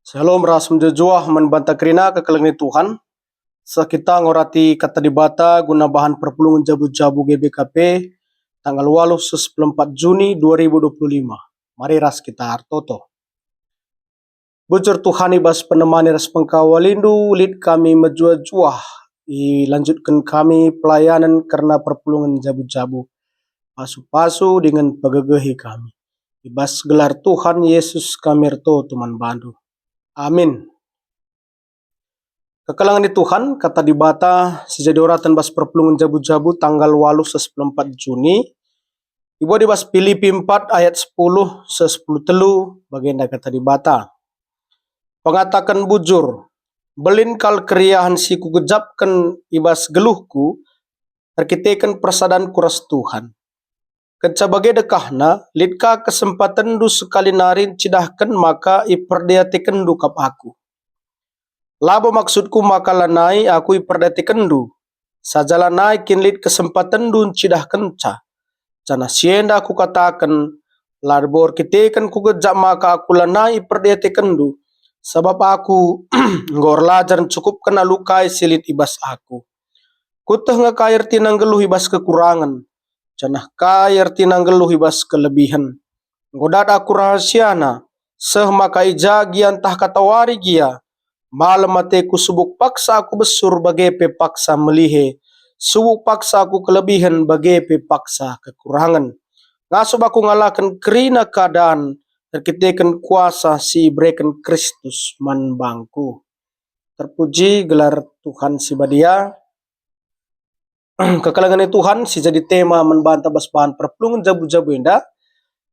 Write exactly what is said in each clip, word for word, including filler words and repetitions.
Shalom ras mejuah-juah man banta kerina kekelengen Tuhan. Seh kita ngorati Kata Dibata guna bahan perpulungen jabu-jabu G B K P, tanggal waluh seh sepuluh empat Juni dua ribu dua puluh lima. Mari ras kita ertoto. Bujur Tuhan, i bas penemani ras pengkawalindu lit kami mejuah-juah, ilanjutken kami pelayanen kerna perpulungen jabu-jabu. Pasu-pasu dingen pegegehi kami. I bas gelar Tuhan Yesus kami ertoto man bandu. Amin. Kekelengen Tuhan, Kata Dibata si jadi oraten bas perpulungen jabu-jabu tanggal waluh seh sepuluh empat Juni, ibuat i bas Pilipi empat ayat sepuluh seh sepuluh telu, bagenda Kata Dibata. Pengataken bujur, belin kal keriahen si kugejapken i bas geluhku erkiteken persadanku ras Tuhan. Kenca bage dekahna, lit ka kesempatenndu sekali nari ncidahken maka iperdiatekenndu kap aku. Labo maksudku maka lanai aku iperdiatekenndu, saja lanai kin lit kesempatenndu ncidahkenca. Janah si enda kukataken, labo erkiteken kugejap maka aku lanai iperdiatekenndu, sabap aku enggo erlajar ncukupken alu kai si lit i bas aku. Kueteh nge kai ertina nggeluh i bas kekurangen, janah kai ertina nggeluh i bas kelebihen. Enggo dat aku rahasiana, seh maka i ja gia ntah katawari gia. Malem ateku subuk paksa aku besur bage pe paksa melihe, subuk paksa aku kelebihen bage pe paksa kekurangen. Ngasup aku ngalaken kerina keadan erkiteken kuasa si ibereken Kristus man bangku. Terpuji gelar Tuhan si badia. Kekelengen Tuhan si jadi tema man banta bas bahan perpulungen jabu-jabu enda,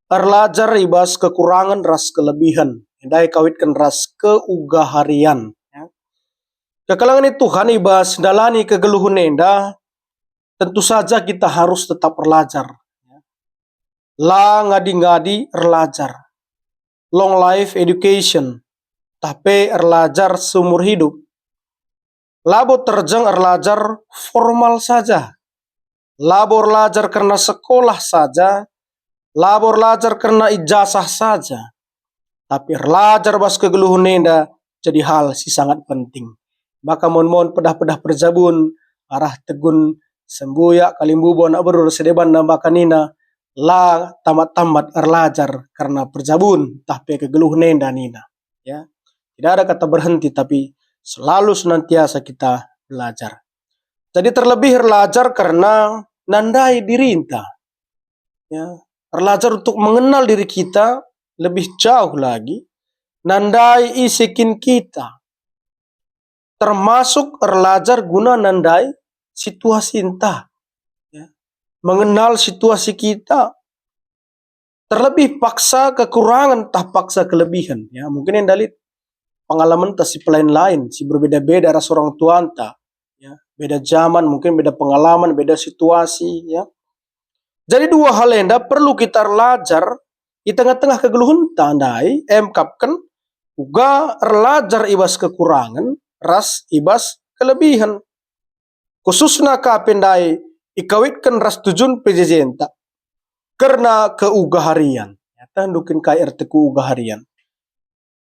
erlajar i bas kekurangen ras kelebihen, enda ikawitken ras keugaharian, ya. Kekelengen Tuhan, i bas ndalani kegeluhen enda, tentu saja kita harus tetap erlajar, ya. La ngadi-ngadi erlajar, long life education, tah pe erlajar seumur hidup. Labo terjeng erlajar formal saja, labo erlajar kerna sekolah saja, labo erlajar kerna ijasah saja, tapi erlajar bas kegeluhen enda jadi hal si sangat penting. Maka mon-mon pedah-pedah perjabun, arah tegun, sembuyak, kalimbubu, anak beru, sedebanna maka nina, la tamat-tamat erlajar kerna perjabun, tah pe kegeluhen enda nina. Ya, tidak ada kata berhenti, tapi selalu senantiasa kita belajar. Jadi terlebih erlajar kerna nandai dirinta. Ya, erlajar untuk mengenal diri kita lebih jauh lagi, nandai ise kin kita. Termasuk erlajar guna nandai situasi enda. Ya. Mengenal situasi kita, terlebih paksa kekurangen tah paksa kelebihen, ya, mungkin enda lit pengalamenta si pelain-lain, si berbeda-beda ras orang tuanta, ya, beda zaman, mungkin beda pengalaman, beda situasi, ya. Jadi dua hal enda perlu kita erlajar i tengah-tengah kegeluhenta ndai, emkapken uga erlajar i bas kekurangen ras i bas kelebihen. Khususna ka pe ndai ikawitken ras tujun P J J enta kerna keugaharian. Nyata ndukin kai erti keugaharian.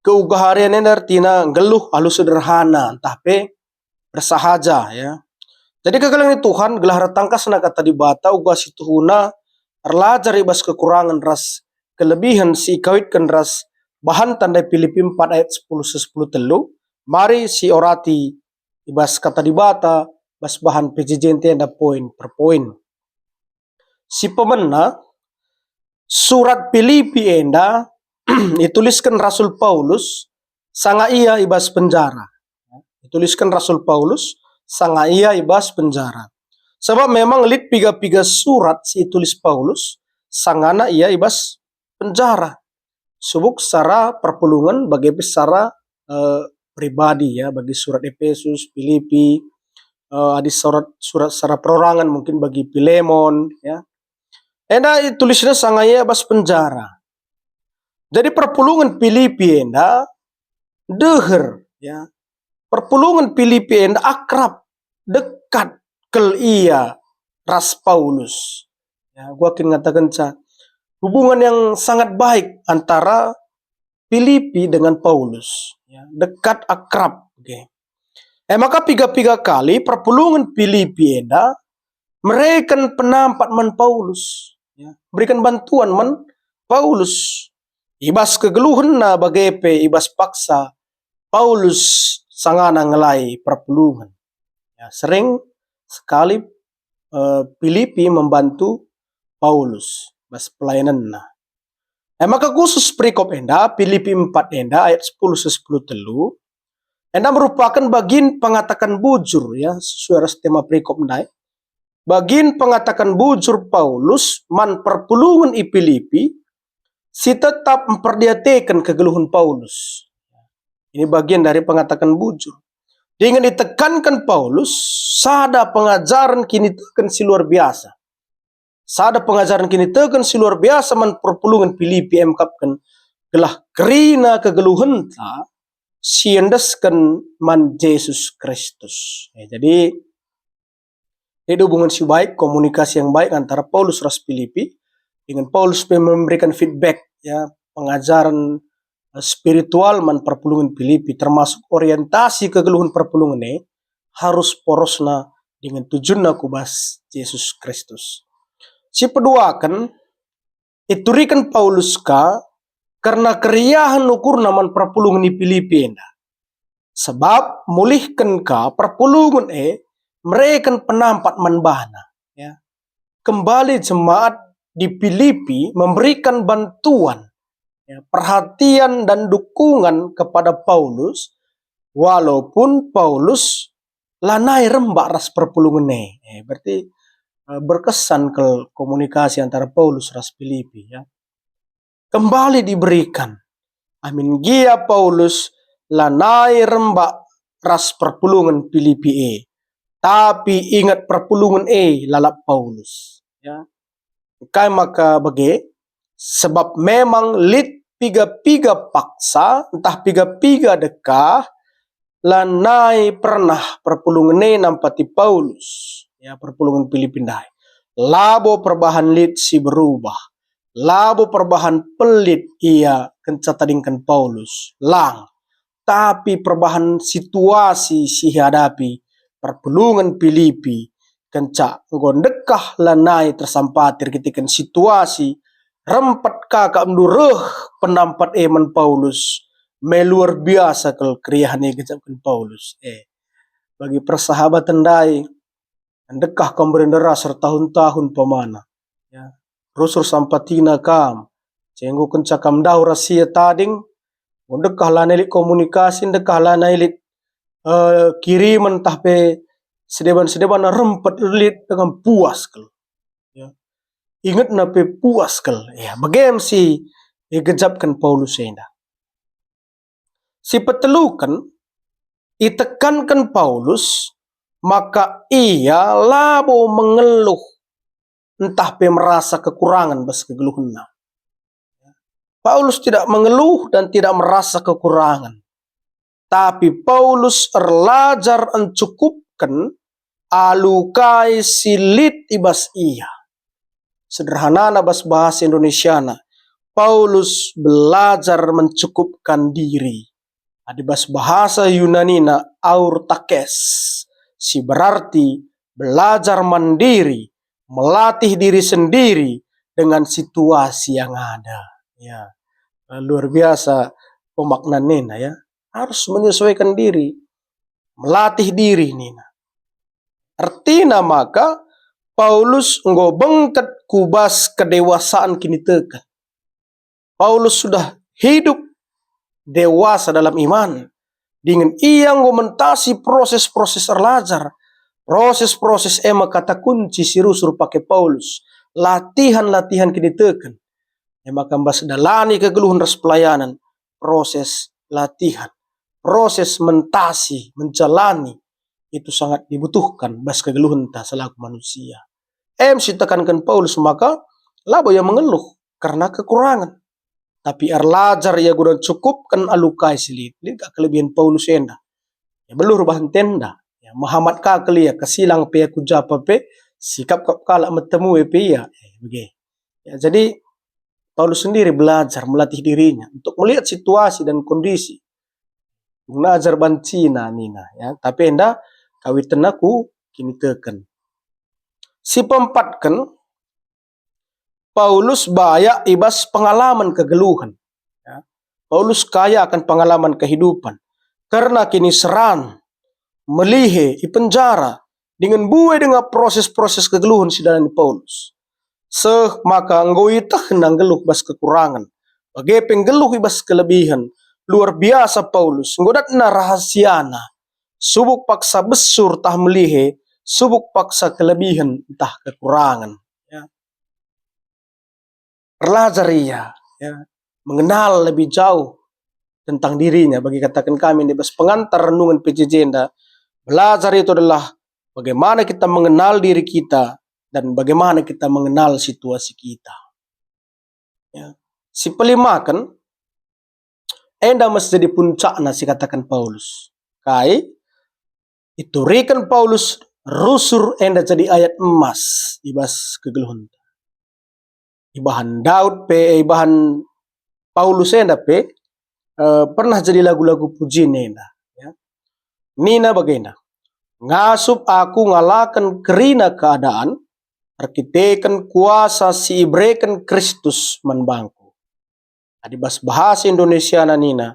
Keugaharian enda ertina nggeluh alu sederhana, ntah pe bersahaja, ya. Jadi kekelengen Tuhan, gelah ertangkasna Kata Dibata uga si tuhuna erlajar i bas kekurangen ras kelebihen si ikawitken ras bahan tandai Pilipi empat ayat sepuluh seh sepuluh telu, mari si orati i bas Kata Dibata, bas bahan P J J enda poin per poin. Si pemena, surat Pilipi enda itulisken Rasul Paulus sanga ia i bas penjara. Itulisken Rasul Paulus sanga ia i bas penjara. Sabap memang lit piga-piga surat si itulis Paulus sangana ia i bas penjara. Subuk secara perpulungen bage pe secara, eh, pribadi, ya, bagi surat Epesus, Pilipi, eh, adi surat, surat secara perorangan mungkin bagi Pilemon, ya. Enda itulisna sanga ia bas penjara. Jadi perpulungen Pilipi enda deher, ya. Perpulungen Pilipi enda akrab, dekat kal ia ras Paulus. Ya, gua kin ngatakenca hubungan yang sangat baik antara Pilipi dengan Paulus, ya, dekat akrab, oke. E maka piga-piga kali perpulungen Pilipi enda mereken penampat man Paulus, ya, berikan bantuan man Paulus. I bas kegeluhenna bage pe i bas paksa Paulus sangana ngelai perpulungen. Ya, sering sekali, eh, Pilipi membantu Paulus bas pelayananna. E maka khusus perikop enda, Pilipi empat enda ayat sepuluh seh sepuluh telu, enda merupakan bagin pengataken bujur, ya, sesuai ras tema perikop ndai. Bagin pengataken bujur Paulus man perpulungen i Pilipi si tetap mperdiateken kegeluhen Paulus. Ini bagian dari pengataken bujur. Dingen itekanken Paulus sada pengajaren kiniteken si luar biasa. Sada pengajaren kiniteken si luar biasa man perpulungen Pilipi e mekapken, gelah kerina kegeluhenta si endesken man Jesus Kristus. Ya, jadi, lit hubungan si baik, komunikasi yang baik antara Paulus ras Pilipi, dengan Paulus pe memberikan feedback, ya, pengajaren, eh, spiritual man perpulungen Pilipi, termasuk orientasi kegeluhen perpulungen e harus porosna dengan tujunna ku bas Jesus Kristus. Si peduaken, ituriken Paulus ka kerna keriahen ukurna man perpulungen i Pilipi enda. Sebab mulihken ka perpulungen e mereken penampat man bana, ya. Kembali jemaat di Pilipi memberikan bantuan, ya, perhatian dan dukungan kepada Paulus, walaupun Paulus lanai rembak ras perpulungen e. Eh, berarti, eh, berkesan kal komunikasi antara Paulus ras Pilipi, ya. Kembali diberikan. Amin gia Paulus lanai rembak ras perpulungen Pilipi e. Tapi inget perpulungen e lalap Paulus. Ya. Engkai maka bage? Sebab memang lit piga-piga paksa, ntah piga-piga dekah, lanai pernah perpulungen e nampati Paulus, ya, perpulungen Pilipi ndai. Labo perbahan lit si berubah, labo perbahan pelit ia kenca tadingken Paulus, lang. Tapi perbahan situasi si ihadapi perpulungen Pilipi, kenca enggo ndekah lanai tersampati erkiteken situasi, rempet ka kap ndu reh penampat e man Paulus, me luar biasa kal keriahen e gejapken Paulus. Eh, bagi persahabaten ndai, ndekah kam berendera sertahun-tahun pemana. Ya. Rusur sampatina kam. Cenggo kenca kam ndauh ras ia tading, enggo ndekah lanai lit komunikasi, ndekah lanai lit, eh, kirimen tah pe sedeban-sedeban rempet lit dengan puas kal. Ya. Ingetna pe puas kal. Ya, bage me si igejapken Paulus enda. Si peteluken, itekanken Paulus maka ia labo mengeluh ntah pe merasa kekurangen bas kegeluhenna. Paulus tidak mengeluh dan tidak merasa kekurangan. Tapi Paulus erlajar encukupken alu kai si lit i bas ia. Sederhanana bas bahasa Indonesiana, Paulus belajar mencukupkan diri. Adi bas bahasa Yunanina, aurtakes, si berarti belajar mandiri, melatih diri sendiri dengan situasi yang ada. Ya, luar biasa pemaknanina, ya. Harus menyesuaikan diri, melatih diri nina. Ertina maka Paulus enggo bengket ku bas kedewasaan kiniteken. Paulus sudah hidup dewasa dalam iman, dingen ia enggo mentasi proses-proses erlajar. Proses-proses e me kata kunci si rusur pake Paulus, latihan-latihan kiniteken. E maka mbas dalani kegeluhen ras pelayanan, proses latihan, proses mentasi, menjalani, itu sangat dibutuhkan bas kegeluhenta selaku manusia. Em si tekanken Paulus maka labo ia mengeluh kerna kekurangen. Tapi erlajar ia guna cukupken alu kai si lit. Lit ka kelebihen Paulus enda. Ya, belur bahan tenda. Ya, mehamat ka kal ia, kesilang pe ia ku japa pe, sikap-kap kalak metemu e pe ia. Eh, bage. Ya, jadi Paulus sendiri belajar melatih dirinya untuk melihat situasi dan kondisi. Guna ajar bancina nina, ya, tapi enda kawitenna ku kiniteken. Si peempatken, Paulus bayak i bas pengalaman kegeluhen. Ya. Paulus kaya akan pengalaman kehidupan. Kerna kiniseran, melihe, i penjara, dingen mbue denga proses-proses kegeluhen si dalani Paulus. Seh maka enggo ietehna nggeluh bas kekurangen, bage pe nggeluh i bas kelebihen. Luar biasa Paulus, enggo datna rahasiana. Subuk paksa besur tah melihe, subuk paksa kelebihen ntah kekurangen. Ya. Erlajar ia, ya, mengenal lebih jauh tentang dirinya. Bagi kataken kami di bas pengantar renungan P J J enda, belajar itu adalah bagaimana kita mengenal diri kita dan bagaimana kita mengenal situasi kita. Ya. Si pelimaken, enda me si jadi puncakna si kataken Paulus. Kai? Ituriken Paulus rusur enda jadi ayat emas i bas kegeluhenta. Ibahan Daud pe, ibahan Paulus enda pe, eh, pernah jadi lagu-lagu pujin enda, ya. Nina bagenda, "Ngasup aku ngalaken kerina keadaan, erkiteken kuasa si ibereken Kristus man bangku." Adi bas bahasa Indonesiana nina,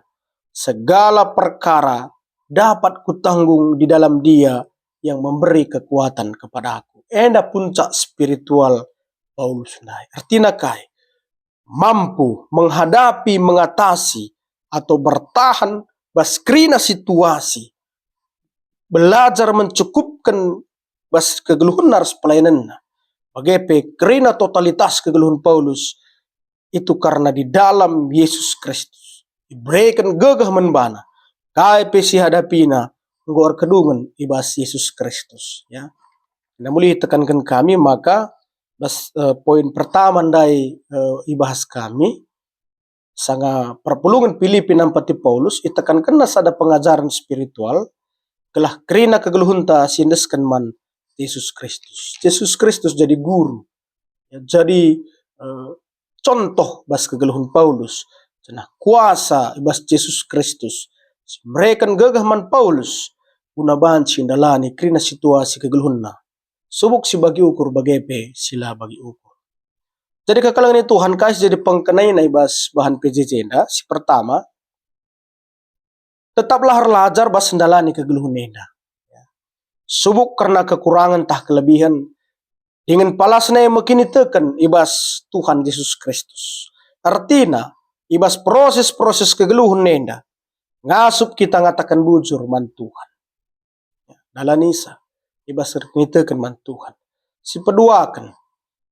"Segala perkara dapat kutanggung di dalam Dia yang memberi kekuatan kepadaku." Enda puncak spiritual Paulus ndai. Ertina kai? Mampu menghadapi, mengatasi, atau bertahan bas kerina situasi. Belajar mencukupken bas kegeluhenna ras pelayanenna. Bage pe kerina totalitas kegeluhen Paulus, itu karena di dalam Yesus Kristus. Ibereken gegeh man bana. Kai pe si ihadapina enggo erkedungen i bas Yesus Kristus, ya. Nah, mulih itekanken kami maka bas, eh, poin pertama ndai, eh, ibahas kami, sanga perpulungen Pilipi nampati Paulus, itekankenna sada pengajaren spiritual, gelah kerina kegeluhenta si endesken man Jesus Kristus. Jesus Kristus jadi guru, ya, jadi, eh, contoh bas kegeluhen Paulus, janah kuasa i bas Jesus Kristus si mereken gegeh man Paulus guna banci ndalani kerina situasi kegeluhenna. Subuk si bagi ukur bage pe si la bagi ukur. Jadi kekelengen Tuhan, kai si jadi pengkenaina i bas bahan P J J enda? Si pertama, tetaplah erlajar bas ndalani kegeluhen enda. Subuk kerna kekurangen tah kelebihen, dingen palasna e me kiniteken i bas Tuhan Jesus Kristus. Ertina, i bas proses-proses kegeluhen enda, ngasup kita ngataken bujur man Tuhan. Ya, dalanisa, i bas erkiniteken man Tuhan. Si peduaken,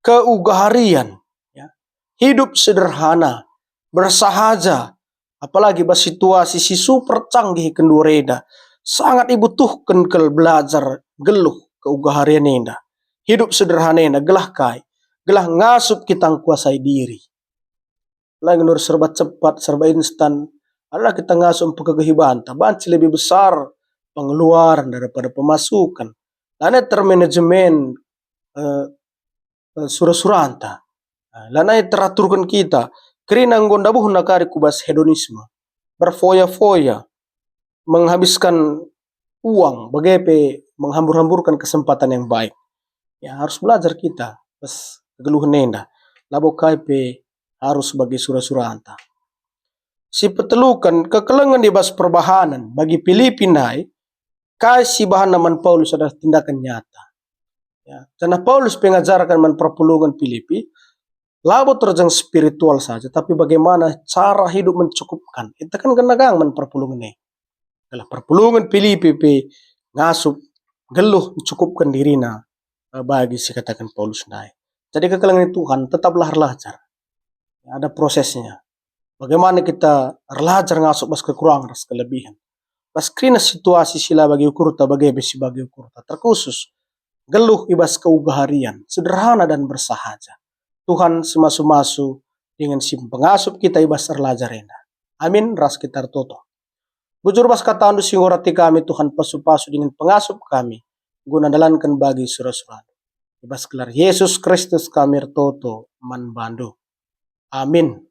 keugaharian, ya. Hidup sederhana, bersahaja, apalagi bas situasi si super canggih kenduari enda, sangat ibutuhken kal belajar nggeluh keugaharian enda. Hidup sederhana enda gelah kai? Gelah ngasup kita ngkuasai diri. Lagi nur serba cepat, serba instan. Adalah kita ngasup mpekegehi banta, banci lebih besar pengeluaran daripada pemasukan. Lanai termanajemen, eh, eh, sura-suranta. Eh, lanai teraturken kita. Kerina enggo ndabuhna kari ku bas hedonisme. Berfoya-foya. Menghabiskan uang, bage pe menghambur-hamburkan kesempatan yang baik. Ya, harus belajar kita bas kegeluhen enda. Labo kai pe harus bagi sura-suranta. Si peteluken, kekelengen i bas perbahanen. Bagi Pilipi ndai, kai si ibahanna man Paulus adalah tindakan nyata. Ya, janah Paulus pe ngajarken man perpulungen Pilipi, labo terjeng spiritual saja, tapi bagaimana cara hidup mencukupkan. Itekenna gang man perpulungen e. Gelah perpulungen Pilipi pe ngasup nggeluh mencukupkan dirina, eh, bagi si kataken Paulus ndai. Jadi kekelengen Tuhan, tetaplah erlajar. Ada prosesnya. Bagaimana kita erlajar ngasup bas kekurangan ras kelebihen. Bas kerina situasi si la bagi ukurta, bage pe si bagi ukurta. Terkhusus, nggeluh i bas keugaharian, sederhana dan bersahaja. Tuhan si masu-masu dingen si pengasup kita i bas erlajar enda. Amin, ras kita ertoto. Bujur bas katandu si ngurati kami, Tuhan, pasu-pasu dingen pengasup kami, guna ndalanken bagi sura-suraNdu. I bas gelar Yesus Kristus kami ertoto man bandu. Amin.